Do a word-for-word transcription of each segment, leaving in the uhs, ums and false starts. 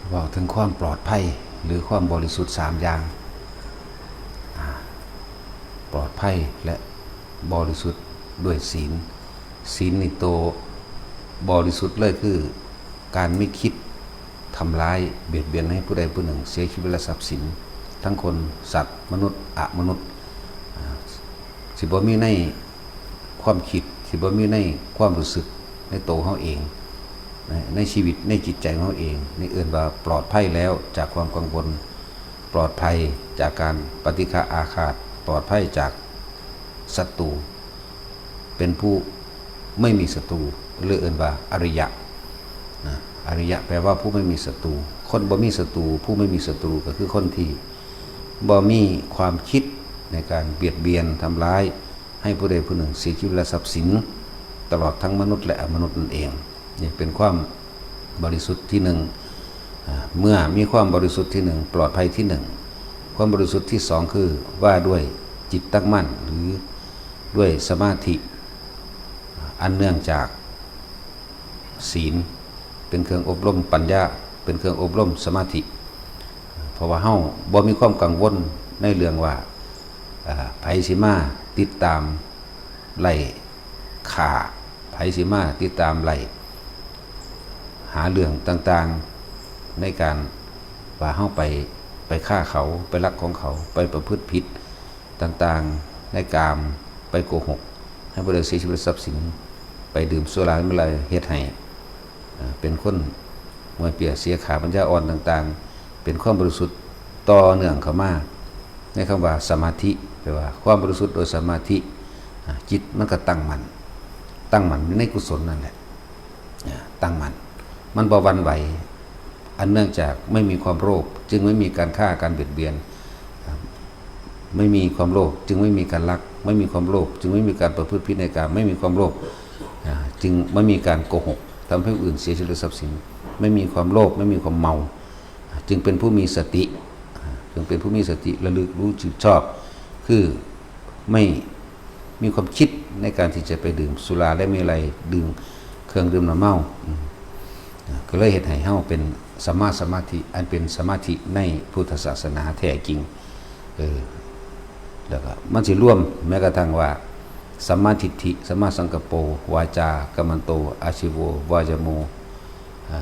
เว้าถึงความปลอดภัยหรือความบริสุทธิ์สามอย่าง อ่า ปลอดภัยและบริสุทธิ์ด้วยศีล ศีลนี่โตบริสุทธิ์เลยคือการไม่คิดทำร้ายเบียดเบียนให้ผู้ใดผู้หนึ่งเสียชีวิตและทรัพย์สิน ทั้งคนสัตว์มนุษย์อมนุษย์ อ่า สิบ่มีในความคิด สิบ่มีในความรู้สึกในโตเฮาเอง ในในชีวิตในจิตใจของเฮาเอง นี่เอิ้นว่าปลอดภัยแล้วจากความกังวล ปลอดภัยจากการปฏิฆะอาฆาต ปลอดภัยจากศัตรู เป็นผู้ไม่มีศัตรู หรือเอิ้นว่าอริยะนะ อริยะแปลว่าผู้ไม่มีศัตรู คนบ่มีศัตรู ผู้ไม่มีศัตรูก็คือคนที่บ่มีความคิดในการเบียดเบียนทำร้ายให้ผู้ใดผู้หนึ่งเสียชีวิตและทรัพย์สิน ตลอดทั้งมนุษย์และอมนุษย์นั่นเอง นี่เป็นความบริสุทธิ์ที่หนึ่ง อ่า เมื่อมีความบริสุทธิ์ที่หนึ่ง ปลอดภัยที่หนึ่ง ความบริสุทธิ์ที่สองคือว่าด้วยจิตตั้งมั่น หรือด้วยสมาธิ อันเนื่องจากศีลเป็นเครื่องอบรมปัญญา เป็นเครื่องอบรมสมาธิ เพราะว่าเฮาบ่มีความกังวลในเรื่องว่า อ่า ไผสิมาติดตามไล่ฆ่า ไผสิมาติดตามไล่หาเรื่องต่างๆ ในการว่าเฮาไป ไปฆ่าเขา ไปลักของเขา ไปประพฤติผิดต่างๆ ในกาม ไปโกหก ให้ผู้ใดเสียชีวิตทรัพย์สิน ไปดื่มสุราเมรัย เฮ็ดให้ อ่า เป็นคนมวยเปียเสียขาปัญญาอ่อนต่างๆ เป็นความบริสุทธิ์ต่อเนื่องเข้ามา ในคำว่าสมาธิ แปลว่าความบริสุทธิ์โดยสมาธิ อ่า จิตมันก็ตั้งมั่น ตั้งมั่นอยู่ในกุศลนั่นแหละ อ่า ตั้งมั่น มันบ่หวั่นไหว อันเนื่องจากไม่มีความโลภ จึงไม่มีการฆ่าการเบียดเบียน อ่า ไม่มีความโลภ จึงไม่มีการลัก ไม่มีความโลภ จึงไม่มีการประพฤติผิดในกาม ไม่มีความโลภ อ่า จึงไม่มีการโกหก ทำให้ผู้อื่นเสียชีวิตและทรัพย์สิน ไม่มีความโลภ ไม่มีความเมา อ่า จึงเป็นผู้มีสติ อ่า จึงเป็นผู้มีสติระลึกรู้จิตชอบ คือไม่มีความคิดในการที่จะไปดื่มสุราและเมรัย ดื่มเครื่องดื่มน้ำเมา อืม อ่า ก็เลยเฮ็ดให้เฮาเป็นสัมมาสมาธิ อันเป็นสมาธิในพุทธศาสนาแท้จริง เออ แล้วก็มันสิรวมแม้กระทั่งว่า สัมมาทิฏฐิ สัมมาสังกัปโป วาจากัมมันโต อาชีโว วายโม อ่า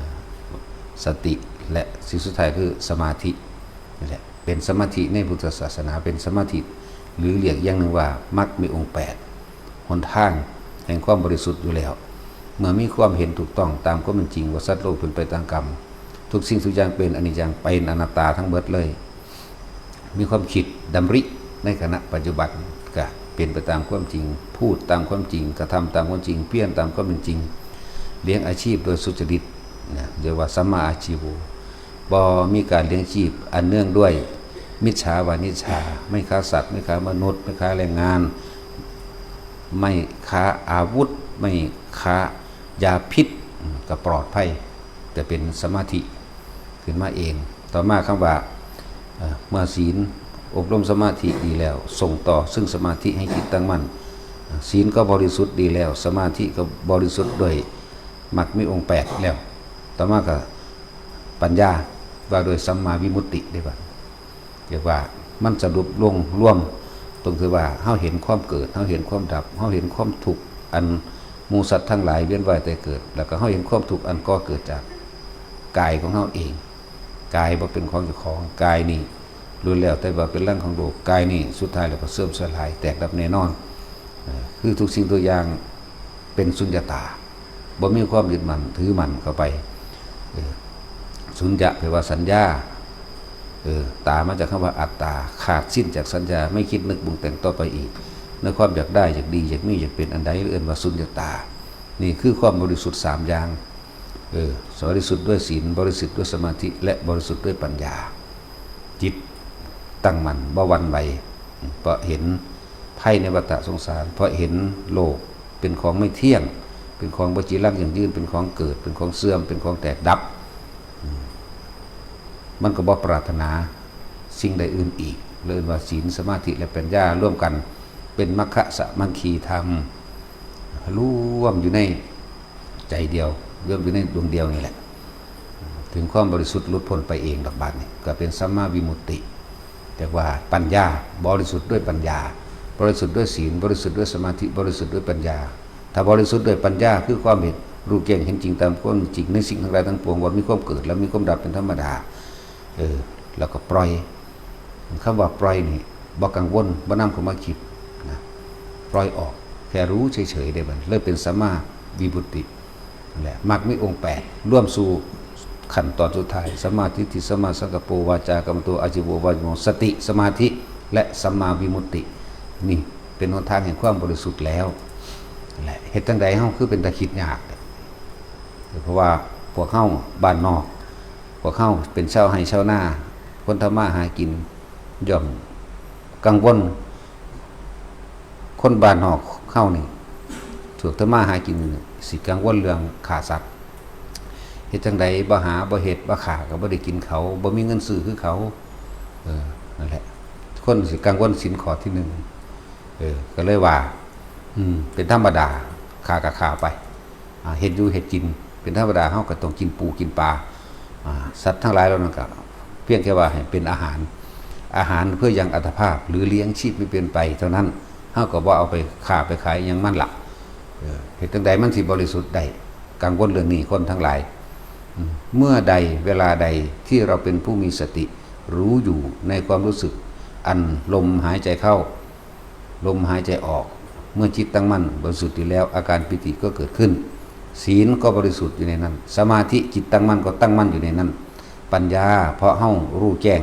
สติ และสิ่งสุดท้ายคือสมาธิ นี่แหละ เป็นสมาธิในพุทธศาสนา เป็นสมาธิ หรือเรียกอย่างหนึ่งว่ามรรคมีองค์แปด หนทางแห่งความบริสุทธิ์อยู่แล้ว เมื่อมีความเห็นถูกต้องตามความเป็นจริงว่าสัตว์โลกเป็นไปตามกรรม ทุกสิ่งทุกอย่างเป็นอนิจจัง เป็นอนัตตาทั้งหมดเลย มีความคิดดำริในขณะปัจจุบัน ก็เป็นไปตามความจริง พูดตามความจริง กระทำตามความจริง เพียรตามความเป็นจริง เลี้ยงอาชีพโดยสุจริตนะ เรียกว่าสัมมาอาชีโว บ่มีการเลี้ยงชีพอันเนื่องด้วยมิจฉาวานิจฉา ไม่ค้าสัตว์ ไม่ค้ามนุษย์ ไม่ค้าแรงงาน ไม่ค้าอาวุธ ไม่ค้ายาพิษ อืม ก็ปลอดภัย แต่เป็นสมาธิขึ้นมาเอง ต่อมาคำว่า เอ่อ เมื่อศีลอบรมสมาธิดีแล้ว ส่งต่อซึ่งสมาธิให้จิตตั้งมั่น เอ่อ ศีลก็บริสุทธิ์ดีแล้ว สมาธิก็บริสุทธิ์ด้วยมรรคมีองค์แปดแล้ว ต่อมาก็ปัญญา ว่าด้วยสัมมาวิมุตติได้บัด เรียกว่ามันสรุปลงรวมตรงที่ว่าเฮาเห็นความเกิด เฮาเห็นความดับ เฮาเห็นความทุกข์อันหมู่สัตว์ทั้งหลายเวียนว่ายแต่เกิด แล้วก็เฮาเห็นความทุกข์อันก่อเกิดจากกายของเฮาเอง กายบ่เป็นของเจ้าของ กายนี่ล้วนแล้วแต่ว่าเป็นรังของโลก กายนี่สุดท้ายแล้วก็เสื่อมสลายแตกดับแน่นอน เอ่อ คือทุกสิ่งทุกอย่างเป็นสุญญตา บ่มีความยึดมั่นถือมั่นเข้าไป เออ สุญญะแปลว่าสัญญา เออ ตามาจากคำว่าอัตตา ขาดสิ้นจากสัญญา ไม่คิดนึกปรุงแต่งต่อไปอีก ในความอยากได้ อยากดี อยากมี อยากเป็นอันใด เอิ้นว่าสุญญตา นี่คือความบริสุทธิ์สามอย่าง เออ บริสุทธิ์ด้วยศีล บริสุทธิ์ด้วยสมาธิ และบริสุทธิ์ด้วยปัญญา จิตตั้งมั่น บ่หวั่นไหว เพราะเห็นภัยในวัฏสงสาร เพราะเห็นโลกเป็นของไม่เที่ยง เป็นของบ่จีรังยั่งยืน เป็นของเกิด เป็นของเสื่อม เป็นของแตกดับ อืม มันก็บ่ปรารถนาสิ่งใดอื่นอีก เลยว่าศีล สมาธิ และปัญญาร่วมกันเป็นมัคคะสามัคคีธรรม รวมอยู่ในใจเดียว รวมอยู่ในดวงเดียวนี่แหละ ถึงความบริสุทธิ์หลุดพ้นไปเองดอกบัดนี้ ก็เป็นสัมมาวิมุตติ เรียกว่าปัญญา บริสุทธิ์ด้วยปัญญา บริสุทธิ์ด้วยศีล บริสุทธิ์ด้วยสมาธิ บริสุทธิ์ด้วยปัญญา ถ้าบริสุทธิ์ด้วยปัญญาคือความเห็นรู้แจ้งเห็นจริงตามความจริงในสิ่งทั้งหลายทั้งปวง ว่ามีความเกิดและมีความดับเป็นธรรมดา เออ แล้วก็ปล่อย คำว่าปล่อยนี่ บ่กังวล บ่นำเข้ามาคิดนะ ปล่อยออก แค่รู้เฉยๆ ได้บัดนี้ เลยเป็นสัมมาวิมุตติ นั่นแหละ มรรคมีองค์แปด รวมสู่ขั้นตอนสุดท้าย สัมมาทิฏฐิ สัมมาสังกัปโป วาจากรรมโต อาชีโว วายโม สติ สมาธิ และสัมมาวิมุตติ นี่เป็นหนทางแห่งความบริสุทธิ์แล้ว นั่นแหละ เฮ็ดจั่งใดเฮาคือเป็นตาคิดยาก เพราะว่าพวกเฮาบ้านนอก พวกเฮาเป็นชาวไร่ชาวนา คนทำมาหากิน ย่อมกังวล คนบ้านนอกเฮานี่ พวกทำมาหากินนี่ สิกังวลเรื่องฆ่าสัตว์ เฮ็ดจั่งใดบ่หาบ่เฮ็ดบ่ฆ่าก็บ่ได้กินเขา บ่มีเงินซื้อคือเขา เออ นั่นแหละ คนสิกังวลศีลข้อที่หนึ่ง เออ ก็เลยว่า อืม เป็นธรรมดา ฆ่าก็ฆ่าไป อ่า เฮ็ดอยู่เฮ็ดกิน เป็นธรรมดา เฮาก็ต้องกินปูกินปลา อ่า สัตว์ทั้งหลายเหล่านั้นก็เพียงแค่ว่าให้เป็นอาหาร อาหารเพื่อยังอัตภาพ หรือเลี้ยงชีพให้เป็นไปเท่านั้น เฮาก็บ่เอาไปค้าไปขายหยังมันละ เออ เฮ็ดจั่งใดมันสิบริสุทธิ์ได้ กังวลเรื่องนี้คนทั้งหลาย อืม เมื่อใดเวลาใดที่เราเป็นผู้มีสติ รู้อยู่ในความรู้สึก อันลมหายใจเข้า ลมหายใจออก เมื่อจิตตั้งมั่นบริสุทธิ์อยู่แล้ว อาการปีติก็เกิดขึ้น ศีลก็บริสุทธิ์อยู่ในนั้น สมาธิจิตตั้งมั่นก็ตั้งมั่นอยู่ในนั้น ปัญญา เพราะเฮารู้แจ้ง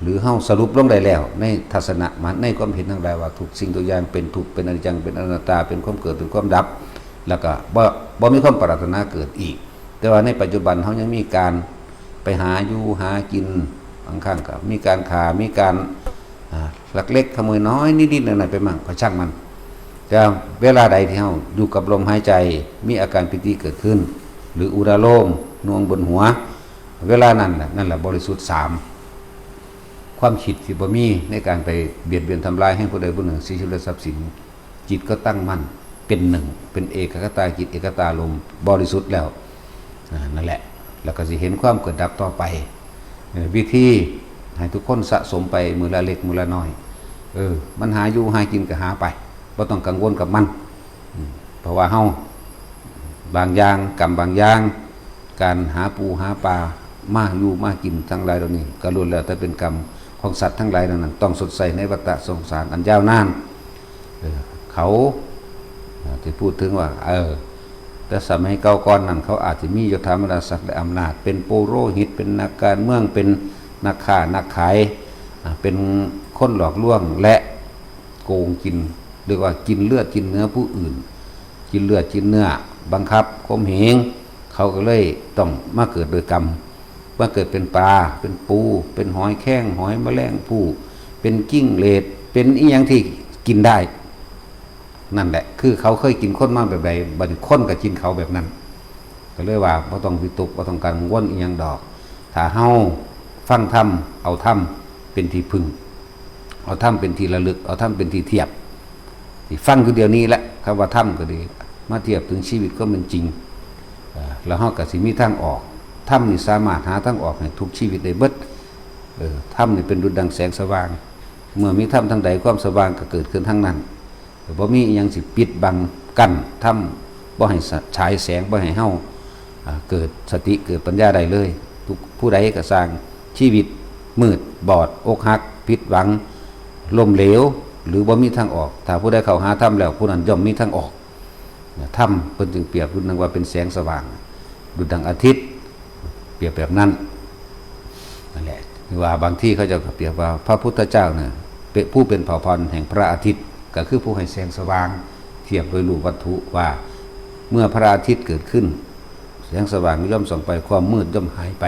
หรือเฮาสรุปลงได้แล้ว ในทัศนะมัน ในความเห็นทั้งหลายว่าทุกสิ่งทุกอย่างเป็นทุกข์ เป็นอนิจจัง เป็นอนัตตา เป็นความเกิด เป็นความดับ แล้วก็บ่ บ่มีความปรารถนาเกิดอีก แต่ว่าในปัจจุบันเฮายังมีการไปหาอยู่หากิน บางครั้งก็มีการฆ่า มีการ อ่า ลักเล็กขโมยน้อยนิดๆหน่อยๆไปมั่ง ก็ช่างมัน แต่เวลาใดที่เฮาอยู่กับลมหายใจ มีอาการปีติเกิดขึ้น หรืออุราโลมหน่วงบนหัว เวลานั้นแหละ นั่นแหละบริสุทธิ์สาม ความคิดที่บ่มีในการไปเบียดเบียนทำลายให้ผู้ใดผู้หนึ่งเสียชีวิตและทรัพย์สิน จิตก็ตั้งมั่นเป็นหนึ่ง เป็นเอกคตาจิต เอกคตารมณ์บริสุทธิ์แล้ว อ่า นั่นแหละ แล้วก็สิเห็นความเกิดดับต่อไป เออ วิธีให้ทุกคนสะสมไปมื้อละเล็กมื้อละน้อย เออ มันหาอยู่หากินก็หาไป บ่ต้องกังวลกับมัน อืม เพราะว่าเฮา บางอย่าง กรรมบางอย่าง การหาปูหาปลามาอยู่มากินทั้งหลายเหล่านี้ ก็ล้วนแล้วแต่เป็นกรรมของสัตว์ทั้งหลายเหล่านั้น ต้องชดใช้ในวัฏฏะสงสารอันยาวนาน เออ เขา อ่า ที่พูดถึงว่า เออ แต่สมัยเก่าก่อนนั้น เขาอาจจะมียศถาบรรดาศักดิ์และอำนาจ เป็นปุโรหิต เป็นนักการเมือง เป็นนักค้านักขาย อ่า เป็นคนหลอกลวงและโกงกิน เรียกว่ากินเลือดกินเนื้อผู้อื่น กินเลือดกินเนื้อ บังคับข่มเหง เขาก็เลยต้องมาเกิดโดยกรรม มาเกิดเป็นปลา เป็นปู เป็นหอยแครง หอยแมลงภู่ เป็นจิ้งเหลน เป็นอีหยังที่กินได้ นั่นแหละ คือเขาเคยกินคนมาแบบใด บัดนี้คนก็กินเขาแบบนั้น ก็เลยว่าบ่ต้องวิตก บ่ต้องกังวลอีหยังดอก ถ้าเฮาฟังธรรม เอาธรรมเป็นที่พึ่ง เอาธรรมเป็นที่ระลึก เอาธรรมเป็นที่เทียบ ที่ฟังอยู่เดี๋ยวนี้แหละ คำว่าธรรมก็ดี มาเทียบถึงชีวิตความเป็นจริง เอ่อ แล้วเฮาก็สิมีทางออก ธรรมนี่สามารถหาทางออกให้ทุกชีวิตได้เบิด เออ ธรรมนี่เป็นดุจดังแสงสว่าง เมื่อมีธรรมทางใด ความสว่างก็เกิดขึ้นทางนั้น บ่มีอิหยังสิปิดบังกั้นธรรม บ่ให้สะ ฉายแสง บ่ให้เฮา อ่า เกิดสติ เกิดปัญญาได้เลย ทุกผู้ใดก็ซ่าง ชีวิตมืดบอด อกหัก ผิดหวัง ล้มเหลว หรือบ่มีทางออก ถ้าผู้ใดเข้าหาธรรมแล้ว ผู้นั้นย่อมมีทางออก ธรรมเพิ่นจึงเปรียบดุจดังว่าเป็นแสงสว่าง ดุจดังอาทิตย์ เปรียบแบบนั้น นั่นแหละ หรือว่าบางทีเขาเจ้าก็เปรียบว่าพระพุทธเจ้าเนี่ย เป็นผู้เป็นเผ่าพันธุ์แห่งพระอาทิตย์ ก็คือผู้ให้แสงสว่าง เทียบโดยรูปวัตถุว่า เมื่อพระอาทิตย์เกิดขึ้น แสงสว่างย่อมส่องไป ความมืดย่อมหายไป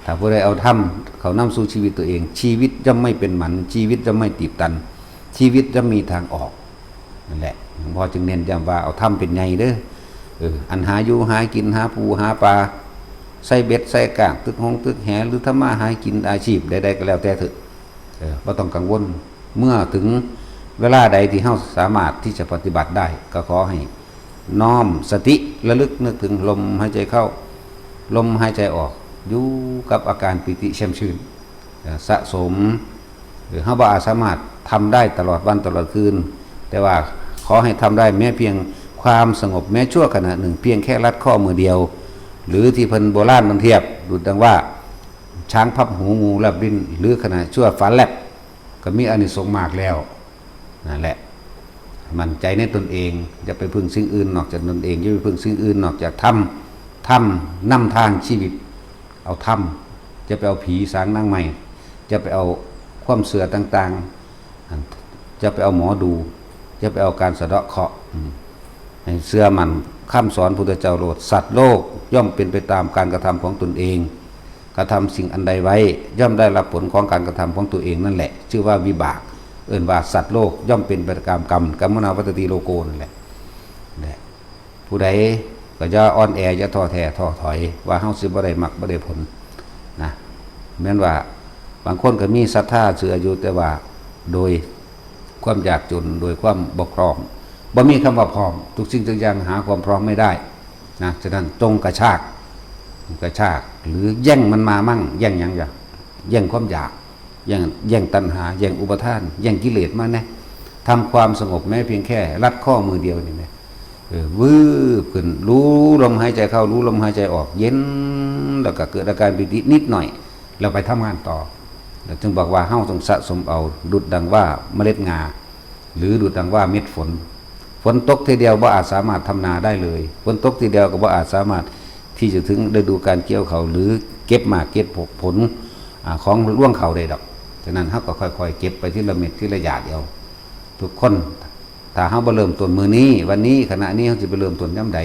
ถ้าผู้ใดเอาธรรมเข้านำสู่ชีวิตตัวเอง ชีวิตย่อมไม่เป็นหมัน ชีวิตย่อมไม่ตีบตัน ชีวิตย่อมมีทางออก นั่นแหละ หลวงพ่อจึงเน้นย้ำว่าเอาธรรมเป็นใหญ่เด้อ เออ อันหาอยู่หากิน หาปูหาปลา ใส่เบ็ดใส่ก้าง ตึกฮงตึกแห หรือทำมาหากิน อาชีพใดๆก็แล้วแต่เถอะ เออ บ่ต้องกังวล เมื่อถึงเวลาใดที่เฮาสามารถที่จะปฏิบัติได้ ก็ขอให้น้อมสติระลึกนึกถึงลมหายใจเข้า ลมหายใจออก อยู่กับอาการปีติแช่มชื่น เอ่อสะสม หรือเฮาบ่อาจสามารถทำได้ตลอดวันตลอดคืน แต่ว่าขอให้ทำได้แม้เพียงความสงบแม้ชั่วขณะหนึ่ง เพียงแค่ลัดข้อมือเดียว หรือที่เพิ่นโบราณมันเทียบ ดุจดังว่าช้างพับหู งูแลบลิ้น หรือขณะชั่วฟ้าแลบ ก็มีอานิสงส์มากแล้ว นั่นแหละ มั่นใจในตนเอง อย่าไปพึ่งสิ่งอื่นนอกจากตนเอง อย่าไปพึ่งสิ่งอื่นนอกจากธรรม ธรรมนำทางชีวิต เอาธรรม อย่าไปเอาผีสางนางไม้ อย่าไปเอาความเชื่อต่างๆ อย่าไปเอาหมอดู อย่าไปเอาการสะเดาะเคราะห์ อืม ให้เชื่อมั่นคำสอนพุทธเจ้าโลด สัตว์โลกย่อมเป็นไปตามการกระทำของตนเอง กระทำสิ่งอันใดไว้ ย่อมได้รับผลของการกระทำของตัวเองนั่นแหละ ชื่อว่าวิบาก เอิ้นว่าสัตว์โลกย่อมเป็นไปตามกรรม กรรมนาวัตติโลโกนั่นแหละ นะ ผู้ใดก็อย่าอ่อนแอ อย่าท้อแท้ท้อถอย ว่าเฮาสิบ่ได้มรรคบ่ได้ผล นะ แม้นว่าบางคนก็มีศรัทธาเชื่ออยู่ แต่ว่าโดยความยากจน โดยความบ่พร้อม บ่มีคำว่าพร้อม ทุกสิ่งทุกอย่างหาความพร้อมไม่ได้ นะ ฉะนั้นจงกระชาก กระชาก หรือแย่งมันมามั่ง แย่งหยังจ้ะ แย่งความอยาก แย่ง แย่งตัณหา แย่งอุปาทาน แย่งกิเลสมาแน่ ทำความสงบแม้เพียงแค่ลัดข้อมือเดียวนี่นะ เออ วืบขึ้น รู้ลมหายใจเข้า รู้ลมหายใจออก เย็น แล้วก็เกิดอาการปีตินิดหน่อย แล้วไปทำงานต่อ แล้วจึงบอกว่าเฮาต้องสะสมเอา ดุจดังว่าเมล็ดงา หรือดุจดังว่าเม็ดฝน ฝนตกทีเดียวบ่อาจสามารถทำนาได้เลย ฝนตกทีเดียวก็บ่อาจสามารถที่จะถึงฤดูการเกี่ยวเขาว หรือเก็บหมากเก็บผล อ่า ของรวงเขาวได้ดอก ฉะนั้นเฮาก็ค่อยๆ เก็บไปทีละเม็ดทีละหยาดเอา ทุกคน ถ้าเฮาบ่เริ่มต้นมื้อนี้ วันนี้ ขณะนี้ เฮาสิไปเริ่มต้นยามใด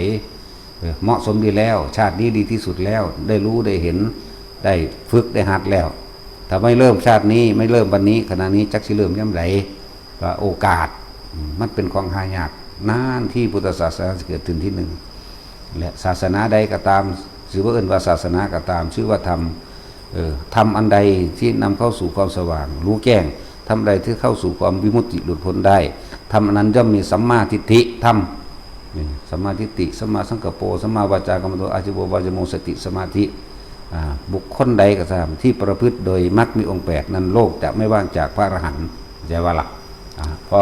เออ เหมาะสมดีแล้ว ชาตินี้ดีที่สุดแล้ว ได้รู้ ได้เห็น ได้ฝึก ได้หัดแล้ว ถ้าไม่เริ่มชาตินี้ ไม่เริ่มวันนี้ ขณะนี้ จักสิเริ่มยามใด ว่าโอกาส อืม มันเป็นของหายาก นานที่พุทธศาสนาจะเกิดขึ้นที่หนึ่ง และศาสนาใดก็ตาม ชื่อว่าเอิ้นว่าศาสนาก็ตาม ชื่อว่าธรรม เออ ธรรมอันใดที่นำเข้าสู่ความสว่าง รู้แจ้ง ธรรมใดที่เข้าสู่ความวิมุตติหลุดพ้นได้ ธรรมอันนั้นย่อมมีสัมมาทิฏฐิธรรม นี่ สัมมาทิฏฐิ สัมมาสังกัปโป สัมมาวาจากำมันโต อาชีโว วายโม สติ สมาธิ อ่า บุคคลใดก็ตามที่ประพฤติโดยมรรคมีองค์แปดนั้น โลกจะไม่ว่างจากพระอรหันต์ เข้าใจว่าล่ะ อ่า พอ